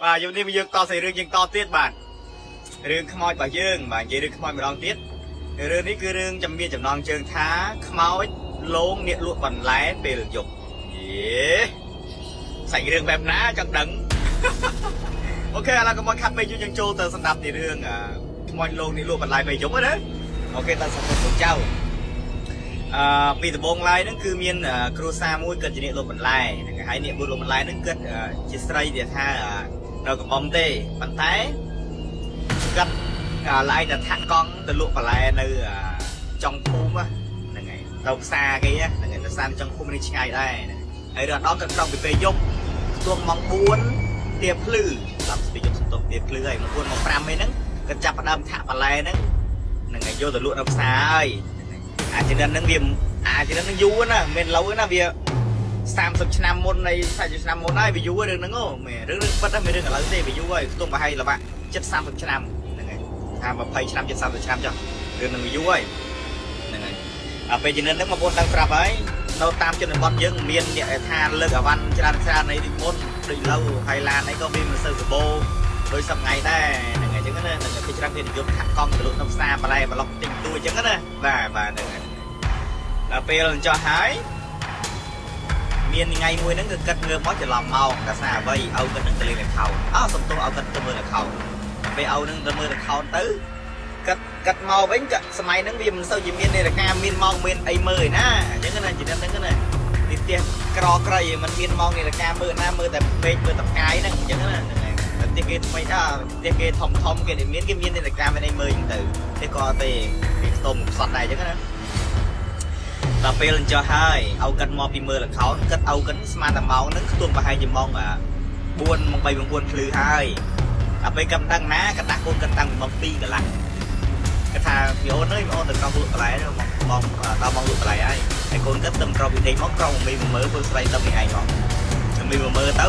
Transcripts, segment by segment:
បាទយប់នេះយើងតសាច់រឿងយើងតទៀតបាទរឿងខ្មោចរបស់យើងបាទនិយាយរឿងខ្មោចម្ដងទៀតរឿងនេះគឺរឿងចំមានចំណងជើងថាខ្មោចលងអ្នកលក់បន្លែពេលយប់យេសាច់រឿងបែបណាចង់ដឹង OK ឥឡូវកុំឲ្យខាត់ពេកយូរយើងចូលទៅសម្ដាប់នៃរឿងខ្មោចលងអ្នកលក់បន្លែពេលយប់ណា OK តើសង្គមកូនចៅពីដំបូងឡើយហ្នឹងគឺមានគ្រួសារមួយគាត់ជាអ្នកលក់បន្លែហ្នឹងហើយអ្នកលក់បន្លែហ្នឹងគាត់ជាស្រីដែលថានៅកំបំទេប៉ុន្តែគាត់ឡើងតែធាក់កង់ទៅលក់បន្លែនៅចុងភូមិហ្នឹងហើយទៅផ្សារគេហ្នឹងហើយទៅផ្សារចុងភូមិនេះឆ្ងាយដែរហើយរដល់គាត់ក្រោកពីពេលយប់ខ្ទង់ម៉ោង4ទៀបភ្លឺដល់ពីយប់សន្ទុះទៀបភ្លឺហើយម៉ោង4ម៉ោង5ឯហ្នឹងគាត់ចាប់ផ្ដើមធាក់បន្លែហ្នឹងហ្នឹងហើយយកទៅលក់នៅផ្សារហើយ អាចំណិនហ្នឹងវាអាចចំណិនហ្នឹងយូរណាមិនមែនឡូវណាវា30ឆ្នាំមុននៃ40ឆ្នាំមុនហើយវាយូររឿងហ្នឹងអូមែនរឿងរឿងពិតហ្នឹងមិនរឿងឥឡូវទេវាយូរហើយខ្ទង់ប្រហែលល្បាក់70 30ឆ្នាំហ្នឹងហើយថា20ឆ្នាំ70 30ឆ្នាំចុះរឿងហ្នឹងវាយូរហើយហ្នឹងហើយអាពេលចំណិនហ្នឹងបងប្អូនដឹងស្រាប់ហើយនៅតាមជនបទយើងមានអ្នកថាលើកអវ៉ាន់ច្រើនច្រើនអីដូចមុនដូចឡូវហើយឡានអីក៏វាមិនសូវសបោដោយសប្ងៃដែរហ្នឹងហើយអញ្ចឹងណាហ្នឹងហើយគេច្រើនគេនិយមខាក់កង់ទៅលក់នៅផ្សារបន្លែប្លុកទិញទួអញ្ចឹងណាបាទបាទហ្នឹងហើយដល់ពេលអញ្ចោះហើយមានថ្ងៃមួយហ្នឹងគឺគិតងើបមកច្រឡំម៉ោងកាសាអ្វីឲ្យគិតហ្នឹងទៅលេង account អោសំទោសឲ្យគិតទៅមើល account ពេលឲ្យហ្នឹងទៅមើល account ទៅគិតគិតមកវិញក៏សម័យហ្នឹងវាមិនសូវជាមាននាឡិកាមានម៉ោងមានអីមើលឯណាអញ្ចឹងណាចំណិតហ្នឹងណាទីផ្ទះក្រក្រៃมันមានម៉ោងនាឡិកាមើលណាមើលតែពេកមើលតែផ្កាយហ្នឹងអញ្ចឹងណាហ្នឹងហើយតែផ្ទះគេថ្មីដល់ផ្ទះគេធំធំគេមានគេមាននាឡិកាមានអីមើលអញ្ចឹងទៅទេក៏អត់ទេគេខ្ទមខ្សត់ដែរអញ្ចឹងណា ដល់ពេលអញ្ចោះហើយឲ្យគិតមកពីមើល account គិតឲ្យគិតស្មានតែម៉ោងហ្នឹងខ្ទង់ប្រហែលជាម៉ោង4ម៉ោង3ម៉ោង4ភ្លឺហើយដល់ពេលកំដឹងណាក៏ដាក់កូនគិតតាំងពីម៉ោង2កន្លះគាត់ថាពីអូនអើយអូនទៅក្រោកលក់បន្លែម៉ោងម៉ោងដល់ម៉ោងលក់បន្លែហើយហើយកូនគិតទៅក្រោកពីដេកមកក្រោកមកមីមើលព្រោះស្រីទៅនេះឯងមកមីមើលទៅ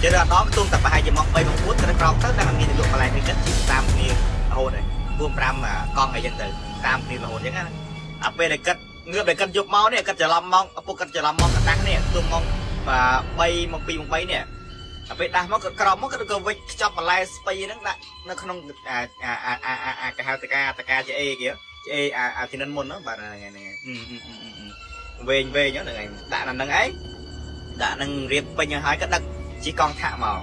ជិះដល់ដល់ខ្ទង់តែប្រហែលជាម៉ោង3ម៉ោង4គាត់ក្រោកទៅតែមានលក់បន្លែនេះគិតជិះតាមគ្នារហូតហើយ4 5កង់អីចឹងទៅតាមគ្នារហូតចឹងណាអាពេលដែលគិត ងើបតែគិតយប់មកនេះគិតច្រឡំម៉ោងឪពុកគិតច្រឡំម៉ោងកដាស់នេះទោះម៉ោង3ម៉ោង2ម៉ោង3នេះដល់ពេលដាស់មកក៏ក្រោមមកក៏វិចខ្ចប់បន្លែស្ពៃហ្នឹងដាក់នៅក្នុងអាអាអាអាអាគេហៅតកាតកាជាអេគេជាអេអាអាទីនិនមុនហ្នឹងបាទហ្នឹងហ្នឹងវែងវែងហ្នឹងឯងដាក់នៅហ្នឹងឯងដាក់នឹងរៀបពេញហើយក៏ដឹកជីកង់ធាក់មក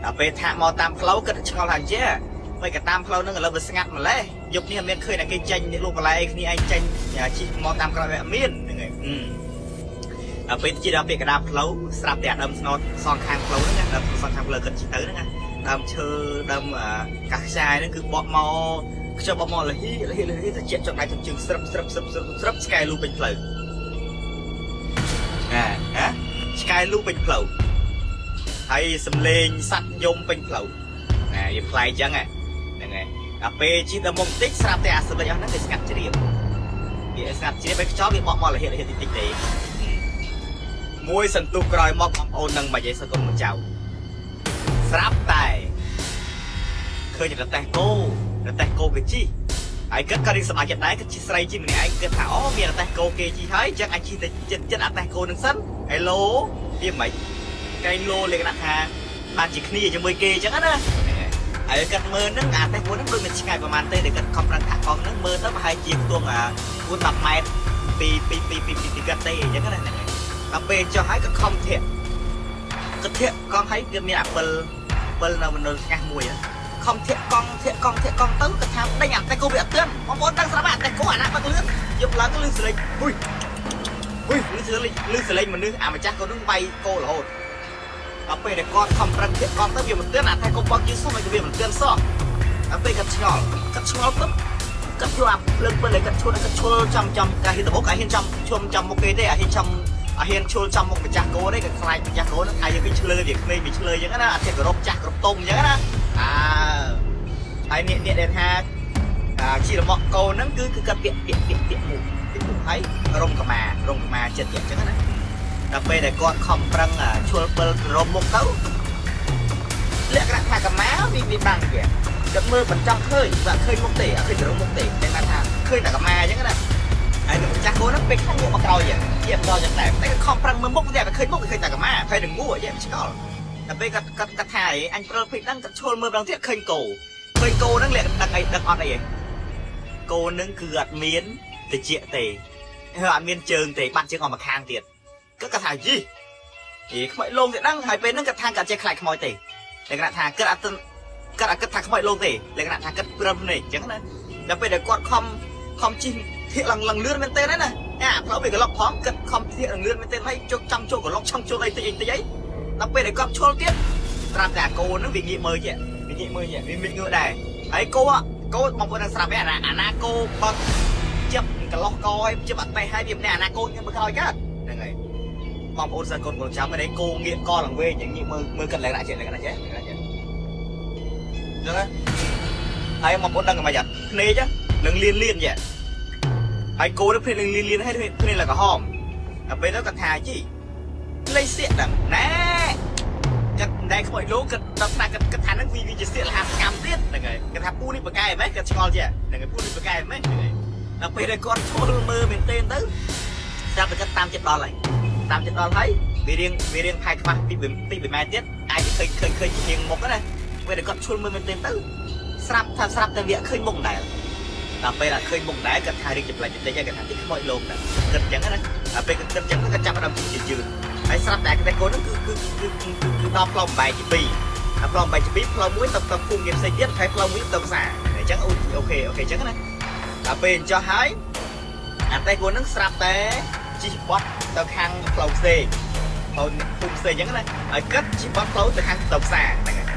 ដល់ពេលធាក់មកតាមផ្លូវគិតឆ្ងល់ថាជាមិនក៏តាមផ្លូវហ្នឹងឥឡូវវាស្ងាត់ម្លេះយប់នេះអត់មានឃើញតែគេចេញលក់បន្លែគ្នាឯងចេញជីមកតាមក្រោយវាអត់មានហ្នឹងហើយដល់ពេលជីដល់ពាក្យកណ្ដាលផ្លូវស្រាប់តែដើមស្នោតសងខាងផ្លូវហ្នឹងណាដើមសងខាងផ្លូវគិតជីទៅហ្នឹងណាដើមឈើដើមកាសខ្ចាយហ្នឹងគឺបក់មកខ្យល់បក់មកលហ៊ីលហ៊ីលហ៊ីទៅជាក់ចុកដៃជើងស្រឹបស្រឹបស្រឹបស្រឹបស្រឹបឆ្កែលូពេញផ្លូវណាហ៎ឆ្កែលូពេញផ្លូវហើយសំលេងសัตว์យំពេញផ្លូវណាវាប្លែកចឹងហ្នឹងហើយដល់ពេលជីដល់មុខតិចស្រាប់តែអាសំលេងអស់ហ្នឹងវាស្ងាត់ជ្រាបវាស្ងាត់ជ្រាបហើយខ្យល់វាបក់មកលហិលហិតិចតិចទេមួយសន្ទុះក្រោយមកបងប្អូននឹងមិននិយាយសកុំចៅស្រាប់តែឃើញរទេះគោរទេះគោគេជីហើយគិតក៏រៀងសប្បាយចិត្តដែរគិតជីស្រីជីម្នាក់ឯងគិតថាអូមានរទេះគោគេជីហើយអញ្ចឹងអាចជីទៅចិត្តចិត្តអារទេះគោនឹងសិនហេឡូវាមិនកែងលោលក្ខណៈថាបានជាគ្នាជាមួយគេអញ្ចឹងណាហើយគាត់មើលហ្នឹងអាតេះគោហ្នឹងដូចមិនឆ្ងាយប្រហែលទេដែលគាត់ខំប្រឹងថាកង់ហ្នឹងមើលទៅប្រហែលជាខ្ទង់អា4 10ម៉ែត្រពីពីពីពីពីគាត់ទេអញ្ចឹងណាហ្នឹងហើយដល់ពេលចុះហើយក៏ខំធាក់គាត់ធាក់កង់ហើយវាមានអាពិលពិលនៅមណ្ឌលស្ងាស់មួយខំធាក់កង់ធាក់កង់ធាក់កង់ទៅគាត់ថាដេញអាតេះគោវាអត់ទឿនបងប្អូនដឹងស្រាប់អាតេះគោអាណាបាក់លឿនយប់ឡើងក៏លឺសលេងហ៊ុយហ៊ុយលឺសលេងលឺសលេងមនុស្សអាម្ចាស់កូននឹងវាយគោរហូតដល់ពេលដែលគាត់ខំប្រឹងធាក់កង់ទៅវាមិនទឿនអាតែកុំបោកយឺសុំឲ្យវាមិនទឿនសោះដល់ពេលគាត់ឆ្ងល់គាត់ឆ្ងល់ទៅគាត់យកអាភ្លើងពិលឲ្យគាត់ឈួលគាត់ឈុលចំចំកាហ៊ានដបុកអាហ៊ានចំឈុំចំមុខគេទេអាហ៊ានចំអាហ៊ានឈុលចំមុខម្ចាស់គោទេគាត់ខ្លាចម្ចាស់គោហ្នឹងថាយើងគេឆ្លើយវាក្មេងវាឆ្លើយអញ្ចឹងណាអត់ចេះគោរពចាស់គ្រប់ទុំអញ្ចឹងណាអើហើយនេះនេះដែលថាអាជីរមកកូនហ្នឹងគឺគឺគាត់ពាក់ពាក់ពាក់ពាក់មុខពាក់មុខហើយរំកម្មារំកម្មាចិត្តអញ្ចឹងណាដល់ពេលដែលគាត់ខំប្រឹងឈុលពិលរំមុខទៅលក្ខណៈថាកម្មាវាវាបាំងគេគាត់មើលមិនចង់ឃើញបាទឃើញមុខទេអត់ឃើញរំមុខទេតែថាឃើញតែកម្មាអញ្ចឹងណាហើយនឹងម្ចាស់គោហ្នឹងពេលខ្លះងក់មកក្រោយជាបន្តចឹងដែរតែខំប្រឹងមើលមុខតែឃើញមុខឃើញតែកម្មាឃើញតែងួរយេឆ្ងល់ តែពេលគាត់គាត់គាត់ថាអីអញព្រិលភ្លេចហ្នឹងគាត់ឈលមើលម្ដងទៀតឃើញគោឃើញគោហ្នឹងលាក់ដឹងអីដឹងអត់អីហ៎គោហ្នឹងគឺអត់មានតិចទេហើយអត់មានជើងទេបាត់ជើងអស់មួយខាងទៀតគាត់គាត់ថាយីអីខ្មោចលងទៀតហ្នឹងហើយពេលហ្នឹងគាត់ថាគាត់ចេះខ្លាចខ្មោចទេលក្ខណៈថាគាត់អត់គាត់អត់គិតថាខ្មោចលងទេលក្ខណៈថាគាត់ព្រិលភ្នែកអញ្ចឹងណាដល់ពេលដែលគាត់ខំខំជិះធៀកឡើងឡើងលឿនមែនទេណាអាផ្លូវវាក្លុកផងគាត់ខំធៀកឡើងលឿនមែនទេហើយជុកចង់ចូលក្លុកឆង់ចូលអីតិចអីតិចអីដល់ពេលដែលគាត់ឈុលទៀតត្រាប់តែអាគោហ្នឹងវាងាកមើលចេះវាងាកមើលចេះវាមានងើដែរហើយគោគោបងប្អូននឹងស្រាប់ឯអាណាអាណាគោបើចាប់កន្លោះកឲ្យចាប់អត់តេះហើយវាម្នាក់អាណាគោងាកមើលក្រោយកើតហ្នឹងហើយបងប្អូនសិនកូនកូនចាំនេះគោងាកកឡើងវិញងាកមើលមើលកិនលក្ខណៈចេះលក្ខណៈចេះលក្ខណៈចេះចឹងហើយបងប្អូនដឹងមិនអត់ភ្នែកនឹងលៀនលៀនចេះហើយគោនេះភ្នែកនឹងលៀនលៀនហើយភ្នែកឡើងក្រហមដល់ពេលទៅគាត់ថាជីលេសៀកដឹងណែគាត់មិនដែលខ្មោចលោកគាត់ដល់ថ្នាក់គាត់គាត់ថានឹងវាជាសៀកលហាសកម្មទៀតហ្នឹងហើយគាត់ថាពូនេះប្រកែម៉េចគាត់ឆ្ងល់ចេះហ្នឹងហើយពូនេះប្រកែម៉េចហ្នឹងហើយដល់ពេលដែលគាត់ឈលមើលមែនទែនទៅស្រាប់តែគាត់តាមចិត្តដល់ហើយតាមចិត្តដល់ហើយវារៀងផែខ្វះពីពី2ម៉ែត្រទៀតអាចឃើញឃើញឃើញជាងមុខណាពេលដែលគាត់ឈលមើលមែនទែនទៅស្រាប់ថាស្រាប់តែវាឃើញមុខដែរដល់ពេលដែលឃើញមុខដែរគាត់ថារៀងចម្លែកបន្តិចហើយគាត់ថាទីខ្មោចលោកដែរគិតចឹងណាដល់ពេលគាត់គិតចឹងគាត់ចាប់ផ្ដើមជាយឺតហើយស្រាប់តែតែកូនហ្នឹងគឺគឺគឺគឺគឺដល់ផ្លូវបែកទី2ហើយផ្លូវបែកទី2ផ្លូវមួយទៅទៅភូមិគេផ្សេងទៀតហើយផ្លូវមួយទៅផ្សារអញ្ចឹង OK OK អញ្ចឹងណាដល់ពេលអញ្ចោះហើយអាតែកូនហ្នឹងស្រាប់តែជិះបត់ទៅខាងផ្លូវផ្សេងផ្លូវភូមិផ្សេងអញ្ចឹងណាហើយគិតជិះបត់ផ្លូវទៅខាងទៅផ្សារហ្នឹងហើយ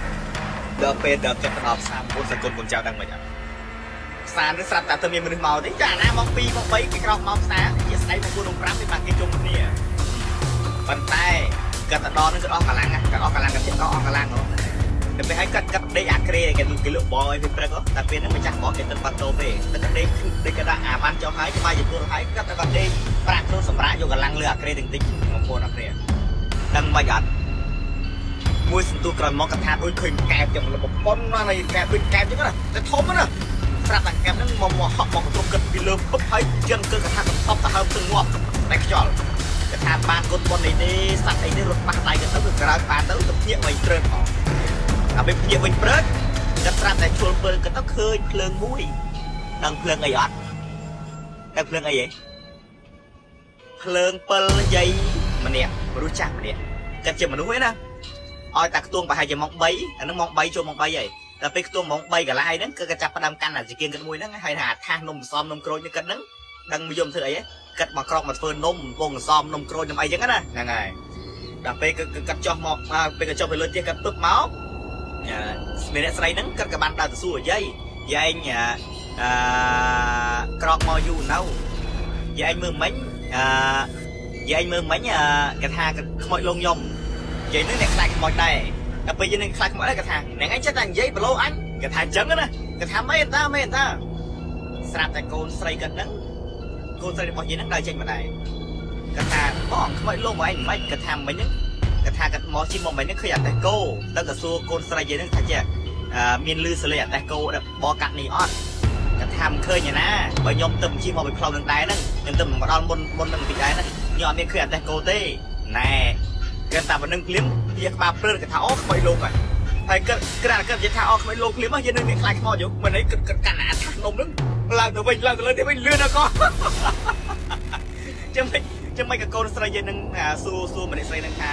ដល់ពេលដល់គិតទៅដល់ផ្សារបងសង្គមកូនចៅដឹងមិនអត់ផ្សារនេះស្រាប់តែទៅមានមនុស្សមកទេចាណាម៉ោង2ម៉ោង3គេក្រោកមកផ្សារជាស្ដីម៉ោង4ម៉ោង5វាបានគេជុំគ្នាប៉ុន្តែគាត់ទៅដល់នឹងគាត់អស់កម្លាំងគាត់អស់កម្លាំងគាត់ចិត្តអស់កម្លាំងហ៎តែពេលហើយគាត់គាត់ដេកអាក្រេគេគេលក់បឲ្យពេលព្រឹកតែពេលហ្នឹងម្ចាស់បគេទៅបាត់តូបទេតែគាត់ដេកដេកគាត់ដាក់អាវ៉ាន់ចុះហើយក្បាយជង្គល់ហើយគាត់តែគាត់ដេកប្រាក់ខ្លួនសម្រាប់យកកម្លាំងលើអាក្រេទាំងតិចបងប្អូនអរគ្នាដឹងមិនអត់មួយសន្ទុះក្រោយមកគាត់ថាដូចឃើញកែបចឹងលប៉ុនណាស់កែបដូចកែបចឹងណាតែធំណាស្រាប់តែកែបហ្នឹងមកមកហក់មកគ្រប់គិតពីលើពុបហើយជិនគឺគាត់ថាកថប់ទៅហើមទៅងាប់តែខ្យល់គាត់ថាបានកូនប៉ុននេះទេសត្វអីនេះរត់ប៉ះដៃគាត់ទៅគឺក្រោយបានទៅទៅភ្ញាក់វិញព្រឺផងដល់ពេលភ្ញាក់វិញព្រឺគាត់ស្រាប់តែជួលពើគាត់ទៅឃើញភ្លើងមួយដឹងភ្លើងអីអត់ដឹងភ្លើងអីហ៎ភ្លើងពិលយាយម្នាក់មនុស្សចាស់ម្នាក់គាត់ជាមនុស្សឯណាឲ្យតែខ្ទង់ប្រហែលជាម៉ោង3អាហ្នឹងម៉ោង3ចូលម៉ោង3ហើយដល់ពេលខ្ទង់ម៉ោង3កន្លះហើយហ្នឹងគឺគាត់ចាប់ផ្ដើមកាន់អាចង្គៀងគាត់មួយហ្នឹងហើយថាថាសនំសំនំក្រូចនេះគាត់ហ្នឹងដឹងមកយំធ្វើអីគាត់មកក្រកមកធ្វើនំពងសំនំក្រូចនំអីចឹងណាហ្នឹងហើយដល់ពេលគឺគាត់ចុះមកពេលគាត់ចុះទៅលើផ្ទះគាត់ពឹបមកមានអ្នកស្រីហ្នឹងគាត់ក៏បានដើរទៅសួរយាយយាយឯងអឺក្រកមកយូរនៅយាយឯងមើលមិញអឺយាយឯងមើលមិញគាត់ថាខ្មោចលងខ្ញុំយាយហ្នឹងអ្នកខ្លាចខ្មោចដែរដល់ពេលយើងនឹងខ្លាចខ្មោចដែរគាត់ថាអ្នកឯងចិត្តតែនិយាយប្រឡូអញគាត់ថាអញ្ចឹងណាគាត់ថាមែនតាមែនតាស្រាប់តែកូនស្រីគាត់ហ្នឹងកូនស្រីរបស់យាយហ្នឹងដើរចេញមកដែរគាត់ថាបងខ្មោចលងមកឯងមិនគាត់ថាមិញហ្នឹងគាត់ថាគាត់មកជិះមកមិញហ្នឹងឃើញអាតេះគោទៅក៏សួរកូនស្រីយាយហ្នឹងថាចេះមានលឺសលេអាតេះគោបកាត់នេះអត់គាត់ថាមិនឃើញឯណាបើខ្ញុំទៅជិះមកពីផ្លូវនឹងដែរហ្នឹងខ្ញុំទៅមកដល់មុនមុននឹងបន្តិចដែរហ្នឹងខ្ញុំអត់មានឃើញអាតេះគោទេណែគាត់តែប៉ុណ្្នឹងភ្លាមវាក្បាលព្រឺគាត់ថាអូខ្មោចលោកហើយហើយគាត់ក្រាគាត់និយាយថាអូខ្មោចលោកភ្លាមយើងនឹងមានខ្លាចខ្មោចយោមិនអីគាត់គាត់កាន់អាថាសនំហ្នឹងឡើងទៅវិញឡើងទៅលើទៀតវិញលឿនដល់កចាំមិនចាំមិនក៏កូនស្រីយើងនឹងសួរសួរម្នាក់ស្រីនឹងថា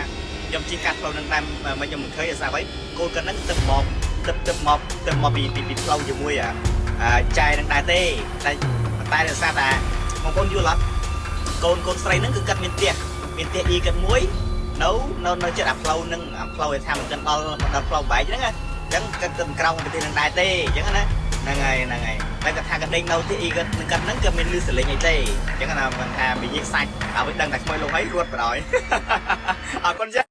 ខ្ញុំជិះកាត់ផ្លូវនឹងតែមិនខ្ញុំមិនឃើញអាសាអ្វីកូនគាត់នឹងទៅមកទៅទៅមកទៅមកពីពីផ្លូវជាមួយអាចែនឹងដែរទេតែតែដោយសារតែបងប្អូនយល់អត់កូនកូនស្រីហ្នឹងគឺគាត់មានផ្ទះមានផ្ទះអ៊ីគាត់មួយនៅនៅនៅចិត្តអាផ្លូវនឹងអាផ្លូវឲ្យថាមិនទាន់ដល់ដល់ផ្លូវបែកហ្នឹងណាអញ្ចឹងគាត់ទៅក្រៅប្រទេសនឹងដែរទេអញ្ចឹងណាហ្នឹងហើយហ្នឹងហើយតែគាត់ថាគាត់ដេញនៅទីអ៊ីគាត់នឹងគាត់ហ្នឹងក៏មានលឺសលេងអីទេអញ្ចឹងណាគាត់ថាវាយសាច់ឲ្យដឹងតែខ្មោចលោកហើយរត់បណ្ដោយអរគុណចា។